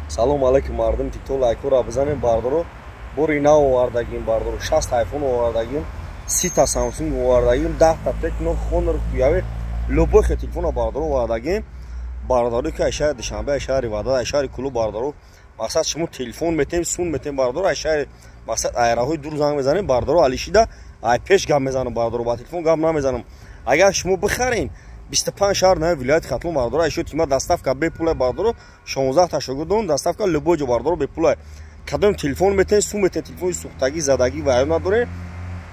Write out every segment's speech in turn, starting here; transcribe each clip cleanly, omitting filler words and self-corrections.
Салом алейкум, мардум ТикТок, лайкора бизанем, бардоро. Бори нав овардагим, бардоро. 60 айфон овардагим, 30 та Самсунг овардагим, 10 та Текно, Хонор, Хуавей, любой хе телефона, бардоро, овардагим. Бардоро, ки ай шаҳри Душанбе, ай шаҳри Ваҳдат, ай шаҳри Кӯлоб, бардоро, мақсад, шумо телефон метем, сун метем, бардоро. Ай шаҳри, мақсад, айраҳои дур занг мезанем, бардоро. Алишида ай пеш гап мезанам, бардоро, ба телефон гап намезанам. Агар шумо бихарен, 25 шаҳр нави вилояти Хатлон, бардоро, айшо тима доставка бепулай, бардоро. 16 та шогирдон, доставка любой ҷо, бардоро, бепулай. Кадом телефон метен, сум метен, телефони сӯхтагӣ, задагӣ ва аю надорем.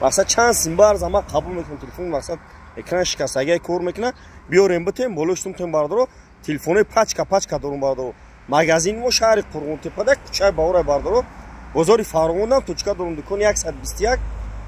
Мақсад, чанд симбар зама қабул мекунем. Телефон, мақсад, экран шикастагӣ кор мекунад, биёрем, битем, болои шутум тем, бардоро. Телефонои пачка пачка дорум, бардоро. Магазини мо шаҳри Қурғонтепада, кӯчаи Баҳорай, бардоро. Бозори Фарғонам точка дорум, дукони 121,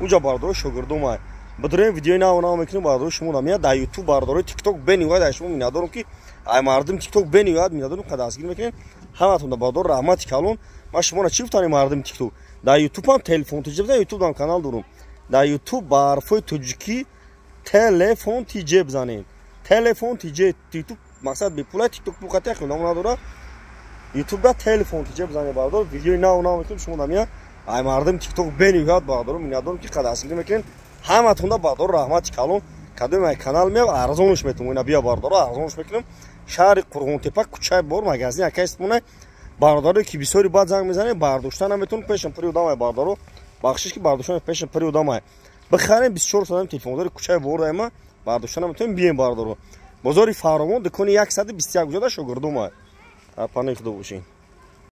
уҷа, бардоро, шогирдомай. Бидорем, видеои нав нав мекунем, бардоро. Шумо намеяд дар Ютуб, бардоро, Тикток бениҳоят ай шумо миннатдорум, ки ай мардум Тикток бениҳоят миннатдорум, ка дастгир мекунем ҳаматон, бардоро. Раҳмати калон. Ман шуморо чӣ гуфтам? Мардуми Тикток, дар Ютуб ҳам Телефон Тиҷ, Ютуб канал дорум. Дар Ютуб ба ҳарфҳои тоҷикӣ Телефон Тиҷ бизанед, Телефон Тиҷ. Ютуб, мақсад, бепула, Тикток пулқати хелам надора. Ютубда Телефон Тиҷ бизанед, бардор, видеои нав нав мекунем. Шумо намеяд ай мардуми Тикток бениҳоят, бардоро, миннатдорум, ки дастгирӣ мекунем ҳаматонда, бардоро. Раҳмати калон. Кадом ай канал меяв, арзонш метум. Ина бия, бардоро, арзонш мекунем. Шаҳри Қурғонтепа, кӯчаи Бор, магазин акайстмона. Бардоро, ки бисёри баъд занг мезанем, бардошта наметавон, пешам пури одамай, бардоро, бахшиш, ки бардошта пешам пури одамай. Бихарем, 24 соатам телефондори кӯчаи Бордайма, бардошта наметавонем, бием, бардоро. Бозори Фаровон, дукони 121 ҷода шогирдомай. Дар панои Худо бошед.